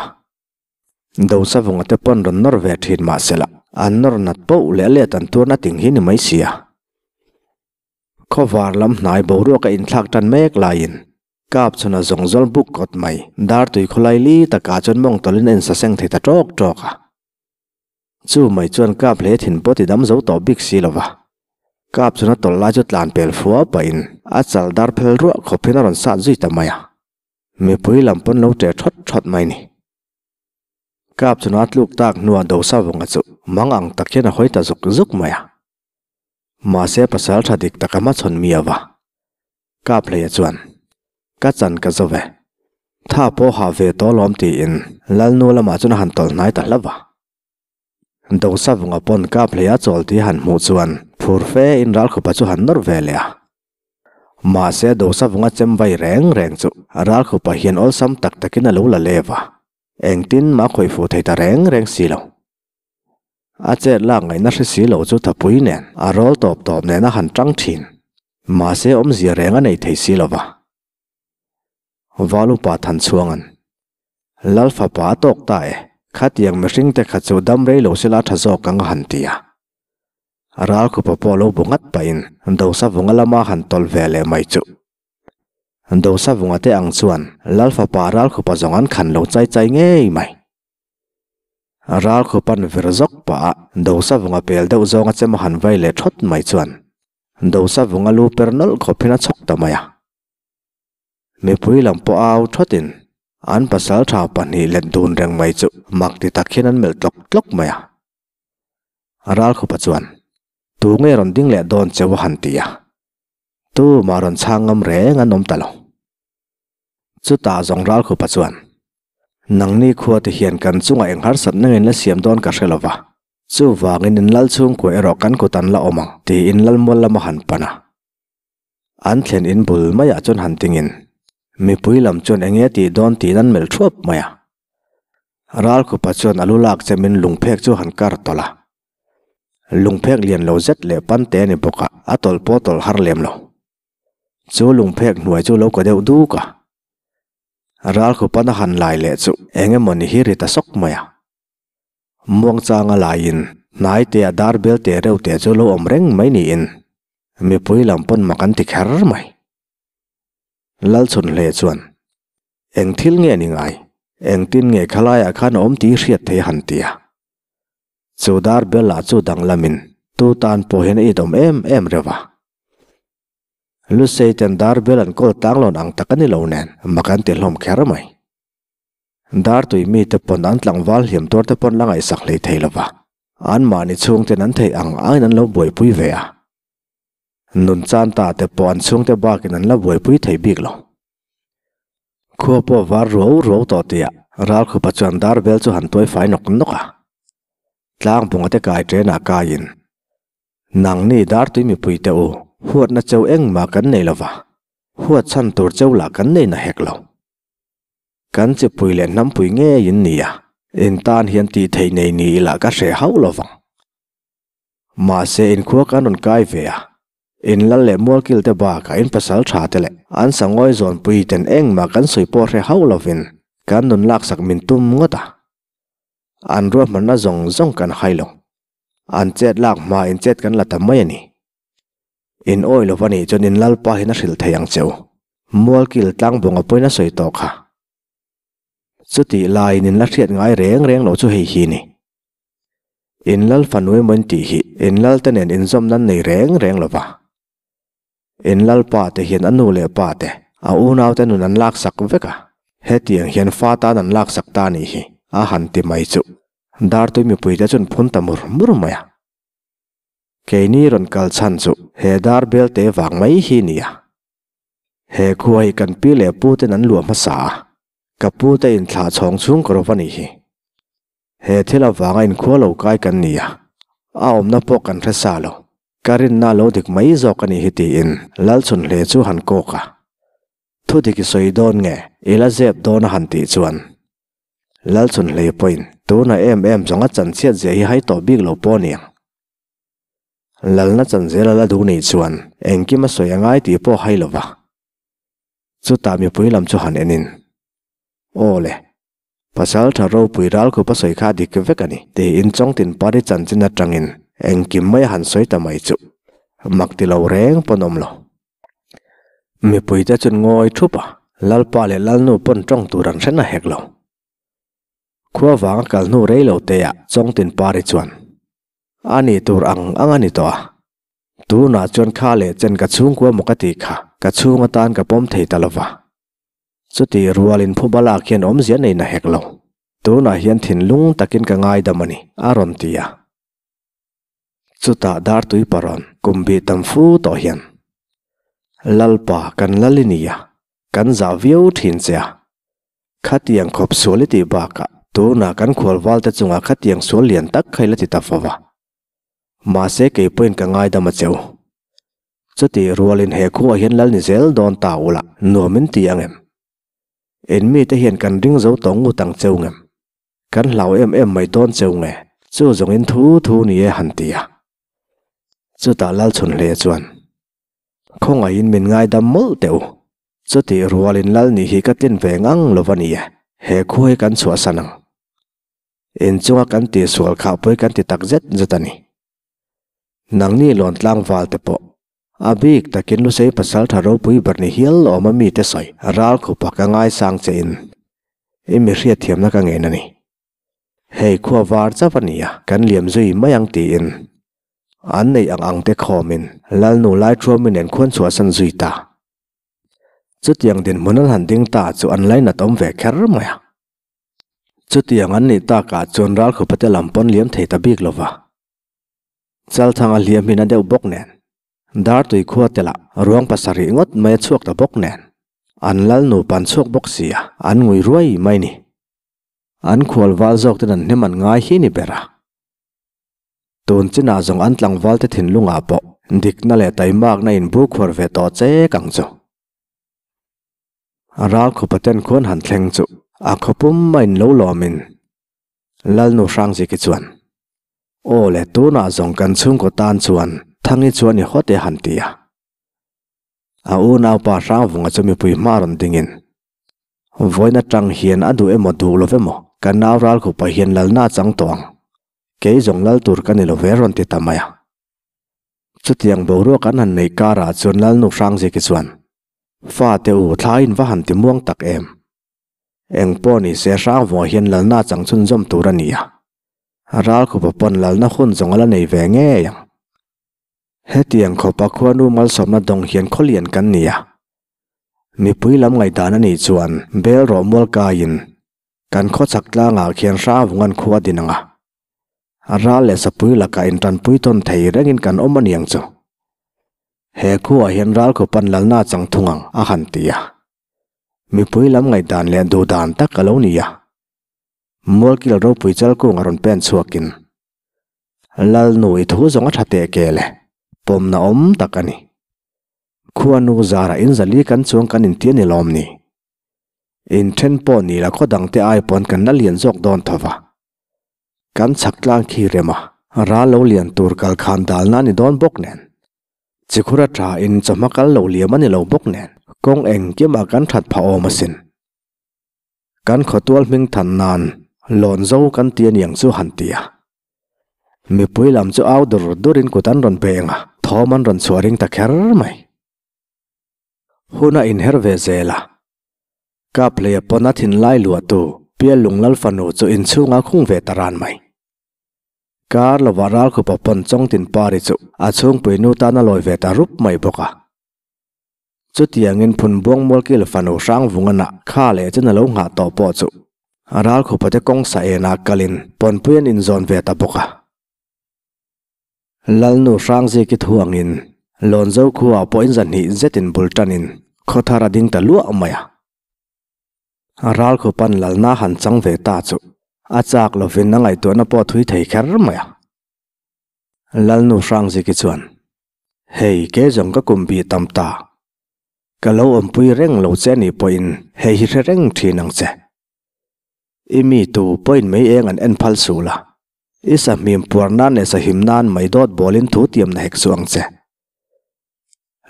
Dosavunga te pawn rawn nawr ve thin mah se la, an nawr nat poh leh let an tuarna ting hi ni mai sia. Khawvar lam hnai boruak a inthlak tan mek laiin Kap chhuna zawng zawl buk kawt mai, Dartui khawlai li takah chuan mawng tawlhin a insaseng thei ta tawk tawk a. Chu mai chuan Kap hle thin pawh ti dam zo tawh bik si lo va. Kap chuna tawlh lai chu tlan pel fua pahin a chal dar phel ruah khawp hian a rawn sat zui ta mai a. Mipui lam pawn lo ṭe ṭhawt ṭhawt mai ni. Kap chuna a tluk tak hnuah Dosavunga chu mang ang tak hian a hawi ta zuk zuk mai a. Mahse pasal tha dik tak a hmachhawn mi a va. Kap hleia chuan, Ka chan ka zo ve. Tha pawh hah ve tawh alawm tiin Lalnu lamah chuan a han tawlh hnai ta hlauh a. Dosavunga pawn Kap hleia chawl tih a han hmuh chuan phur fe in Ralkhupa chu han nawr ve leh a. Mahse Dosavunga chem vai reng reng chu Ralkhupa hian awlsam tak takin a lo la lev a, engtin mah khawih fuh thei ta reng reng si lo. A chet lak ngaihna hre si lo chu thapui nen a rawl tawp tawp nen a han tang thin. Mahse awmzia reng a nei thei si lo va. Valupa Thanchhuanga'n, Lal fapa a tawk ta e, khatiang mihringte kha chu dam rei lo sela tha zawk ang a han ti a. Ralkhupa pawh lo bu nghat pahin Dosavunga lama han tawlh ve leh mai chu. Dosavunga te ang chuan Lal fapa Ralkhupa zawng an khan lo chai chai ngei mai. Ralkhupa'n vir zawk pah a Dosavunga pel deuh zawnga chem a han vai leh thawt mai chuan Dosavunga lu per nawlh khawp hin a chhawk ta mai a. Mipui lam pawh au thawtin an pasaltha pahnih let dun reng mai chu mak ti tak hian an melh tlawk tlawk mai a. Ralkhupa chuan, Tu nge rawn ding leh dawn cheu a han ti a. Tu mah rawn chhang ngam reng an awm ta lo. Chutah zawng Ralkhupa chuan, Nangni khuate hian kan chungah eng harsatna nge in la siam dawn ka hre lo va, chuvangin in lal chhungkua erawh kan kut an la awm ang, tiin Lalmual lama han pan a. An thlen in bul maiah chuan han tingin, mipui lam chuan eng nge tih dawn tiin an melh thuap mai a. Ralkhupa chuan a lu lak chemin lungphek chu han kar tawlh a. Lungphek lian lo zet leh pante a ni bawk a, a tawlh pawh tawlh har lem lo. Chu lungphek hnuai chu lo ka deuh duk a. Ralkhupan a han lai leh chu eng emaw ni hi ri ta sawk mai a. Muangchanga laiin hnai te a dar bel te reuh te chu lo awm reng mai niin mipui lam pawn mak an ti kher mai. Lalchhunhle chuan Eng thil nge ni ngai? Engtin nge khalaiah khan a awm tih hriat thei a han ti a. Chu dar bel ah chu danglamin tu tan pawh hian a itawm em em reuh a. Lusei ten dar bel an kawl tlanglawn ang tak a ni lo nen mak an ti hlawm kher mai. Dar tui mite pawn an tlangval hliam tuar te pawn la ngaihsak hlei thei lo va, anmahni chhungten an theih ang angin an lo buaipui ve a. Nun chan ta te pawh an chhungte bakin an la buaipui thei bik lo. Khua pawh var ruau ruau tawh tih ah Ralkhupa chuan dar bel chu han tuai fai nawk nawk a. Tlangbunga te kai ṭenah kaiin, Nangni dar tui mipui te u, huatna cheu engmah kan nei lo va, huat chhan tur cheu lah kan nei na hek lo. Kan chipui leh hnampui ngeiin ni a, in tan hian tih theih nei ni ila ka hreh hauh lo vang. Mahse inkhua kan rawn kai ve a, In lal leh mualkil te bakah in pasal tha te leh an sangawi zawnpui ten engmah kan sawi pawh hre hauh lovin kan nun laksak min tum ngawt a. An ruahmanna zawng zawng kan hai lo. An chet lak hma in chet kan la ta mai a ni. In awi lo va nih chuan in lalpa hian a hrilh thei ang che u. Mualkil tlangbawng a pawhin a sawi tawh kha. Chutih laiin in la hriat ngai reng reng lo chu hei hi ni. In lal fanu emaw in tih hi in lal te nen inzawm nan nei reng reng lo va. In lal pa te hian a nu leh pa te, a unau te nun an laksak vek a, hetiang hian fa tan an laksak ta nih hi a han ti mai chu Dartui mipui te chuan phun ta mur mur mai a. Keini rawn kal chhan chu he dar bel te vang mai hi ni a. He khua hi kan pi leh pu ten an luah hmasa a, ka pu te inthlah chhawng chhung ka rawp a nih hi. He thil avanga inkhua lo kai kan ni a, a awmna pawh kan hre sa lo. Ka rinna lo dik mai zawk a nih hi tiin Lalchhunhle chu han kawk a. Thu dik i sawi dawn nge i la zep dawn a han tih chuan Lalchhunhlei pawhin tuna em em zawng a chanchhiat zia hi hai tawh bik lo pawh a ni ang. Lalna chanzel a la duh nih chuan engkim a sawi a ngai tih pawh hai lo va. Chutah mipui lam chu han enin, Aw le, Pasal tha ropui ralkhup a sawi kha a dik vek a ni, tiin Chawngtin Pari chanchin atangin engkim mai a han sawi ta mai chu mak ti lo reng pawn awm lo. Mipuite chuan ngawi thup a, Lalpa leh Lalnu pawn tawng tur an hre na hek lo. Khua vanga kal hnu rei lo te ah Chawngtin Pari chuan a ni tur ang ang a ni tawh a, tunah chuan kha leh chen ka chhungkua maw ka tih kha ka chhung atan ka pawm thei ta lo va. Chuti rualin phuba lak hian awmzia nei na hek lo. Tunah hian thinlung takin ka ngaidam a ni, a rawn ti a. Chutah Dartui parawn kum bih tam fu tawh hian, Lalpa, kan lal i ni a, kan zah viau thin che a. Khatiang khawp sual i tih bakah tunah kan khualval te chungah khatiang sual lian tak kha i la ti ta fo va. Mahse kei pawhin ka ngaidam a che u. Chutih rualin he khuaah hian lal ni zel dawn ta ula nuam in ti ang em? In mite hian kan ring zo tawh ngut ang cheu ngem? Kan hlau em em mai dawn cheu nge? Chu zawngin thu thu ni e han ti a. Chutah lal chhun hle chuan, Khawngaihin min ngaidam mawlh teh u. Chutih rualin lal nih hi ka tlin ve ngang lo va ni e. He khua hi kan chhuahsan ang. Inchunga kan tihsual khah pawhi kan ti tak zet zet a ni. Nangni lawn tlangval te pawh a bik takin Lusei pasal tha ropui ber ni hial awm a mite sawi ral khupa ka ngaisang che in i mi hriatthiamna ka ngen a ni. Hei khua var chauh a ni a, kan liam zui mai ang tiin an neih ang ang te khawmin Lalnu Laithuami nen khuan chhuahsan zui ta. Chutiang dinhmun an han ding ta chu an lainat awm ve kher mai a. Chutiang an nih takah chuan ral khupa te lam pawn liam thei ta bik lova. Chalthanga hliam hi na deuh bawk nen, Dartui khua te lah ruang pasarih ngawt mai a chhuak ta bawk nen, an lal nupa an chhuak bawk sia, an ngui ruai mai ni. An khual val zawk ten an hnem an ngai hi ni ber a. Tun chinah zawng an tlangval te thinlungah pawh dikna leh taimakna in bur khuar ve tawh chek ang chu. Ral khupa ten khuan han thleng chu a khawpum a in lo lawmin Lalnu Hrangziki chuan, Aw le, tunah zawng kan chhungkaw tan chuan Thangi chuan i hawt e han ti a. A unaupa Hrangvunga chu mipui hma rawn dingin, Vawiin atang hian a duh emaw duh lo emaw ka nau ralkhupa hian lalna a chang tawh ang. Kei zawng lal tur ka ni lo ve rawn ti ta mai a. Chutiang boruak an han neih karah chuan Lalnu Hrangziki chuan, Fate u, thlaiin va han ti muang tak em? Eng pawh ni se Hrangvunga hian lalna chang chhunzawm tur a ni a, Ralkhupa pawn lalna hun zawng a la nei ve ngei ang. Hetiang khawpa khuanu malsawmna dawng hian khawlian kan ni a, mipui lam ngaihdan a nih chuan bel rawh mual kaiin kan khawchhak tlangah khian Hrangvunga'n khua din ang a, ral leh sapui lakah intanpui tawn thei rengin kan awm a niang chu. He khuaah hian Ralkhupa'n lalna chang thung ang a han ti a. Mipui lam ngaihdan leh duhdan tak a lo ni a. Mualkil ropui chalkung a rawn pen chhuakin, Lalnu i thu zawng a tha teh ke le, pawmna awm tak a ni. Khuanu zarah in zali kan chuang kan inti a ni lawm ni. Inthen pawh ni la khaw dangte ai pawn kan la lian zawk dawn tho va. Kan chhak tlang khi rem a, ral lo lian tur kal khan dalna a ni dawn bawk nen. Chikhura tha in chawhma kal lo liam a ni lo bawk nen, kawng engkimah kan that phah awm asin. Kan khawtual hming than nan lawn zo kan ti aniang chu han ti a. Mipui lam chu au dur durin kut an rawn beng a, thawm an rawn chhuah ring ta kher mai. Hun a inher ve zel a. Kap hlei a pawn a thinlai luahtu Pial Lunglal fanu chu inchhungah khung ve ta ran mai. Kar lovah Ralkhupa pawn Chawngtin Pari chu a chhungpui nu tan a lawi ve ta rup mai bawk a. Chutiangin Phunbuang Mualkil fanu Hrangvunga nah kha leh chen a lo nghah tawh pawh chu Ralkhupa te kawng sa enah kalin pawnpui an inzawn ve ta bawk a. Lalnu Hrangziki thu angin Lawnzo khuaah pawh in zahnih zetin bul tanin khawthar a ding ta luah mai a. Ralkhupa'n lalna han chang ve ta chu a chak lovin a ngaihtuahna pawh a thui thei kher mai a. Lalnu Hrangziki chuan, Hei, ke zawng ka kum bih tam ta. Ka lo awmpui reng lo che anih pawhin hei hi hre reng thin ang che. I mi tu pawhin mei eng an en phal suh la. I sahmim puar nan leh sahim nan mai dawt bawlin thu tiamna hek chu ang che.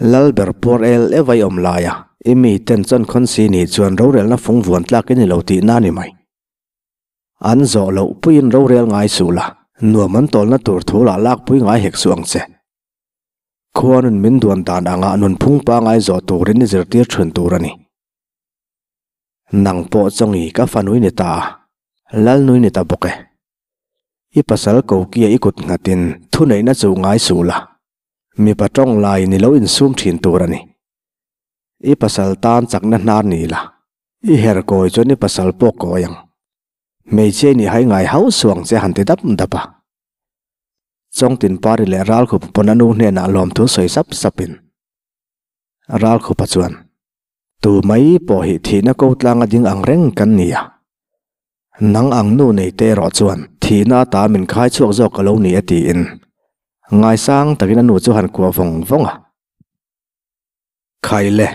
Lalber puar el evai awm laia i mi ten chawn khawn si nih chuan rorelna fung vuan tlak i ni lo tihna a ni mai. An zawh loh puiin rorel ngai suh la, nuam an tawlna tur thu lah lakpui ngai hek suh ang che. Khuanun min duan dan angah nunphung pangai zawh turin i zirtir thin tur a ni. Nang pawh chawngi ka fanui ni ta a, Lalnui ni ta bawk e. I pasal kokia i kut nghatin thuneihna chu ngai suh la, mipa tawng laiin i lo insum thin tur a ni. I pasal tan chakna hnar ni la, i her kawi chuan i pasal pawh kawi ang. Hmeichhia i nih hai ngai hauh suh ang che han ti dap dap a. Chawngtin Pari leh Ralkhup pawn a nu hnenah lawmthu sawi sap sapin Ralkhupa chuan, Tu mai pawh hi thihna ko tlanga ding ang reng kan ni a. Nang ang nu nei te erawh chuan thihna ata min khai chhuak zawk ka lo ni a tiin ngaisang takin a nu chu han kuah vawng vawng a. Khaile,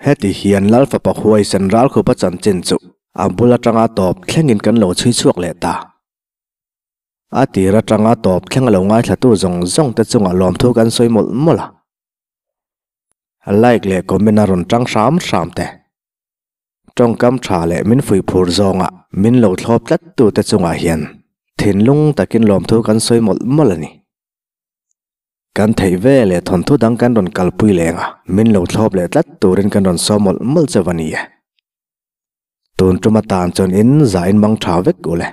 heti hian Lal Fapa huaisen ralkhupa chanchin chu a bul atanga tawp thlengin kan lo chhui chhuak leh ta. A tir atanga tawp thleng a lo ngaithlatu zawng zawng te chungah lawmthu kan sawi mawlh mawlh a. Like leh comment a rawn tang hram hram te. Tawngkam tha leh min fuih phur zawnga min lo thlawp tlat tu te chungah hian thinlung takin lawmthu kan sawi mawlh mawlh a ni. Kan theih ve leh thawnthu dang kan rawn kalpui leng a, min lo thlawp leh tlat turin kan rawn saw mawlh mawlh chauh a ni e. Tun tum atan chuan in zah in mang tha vek u le.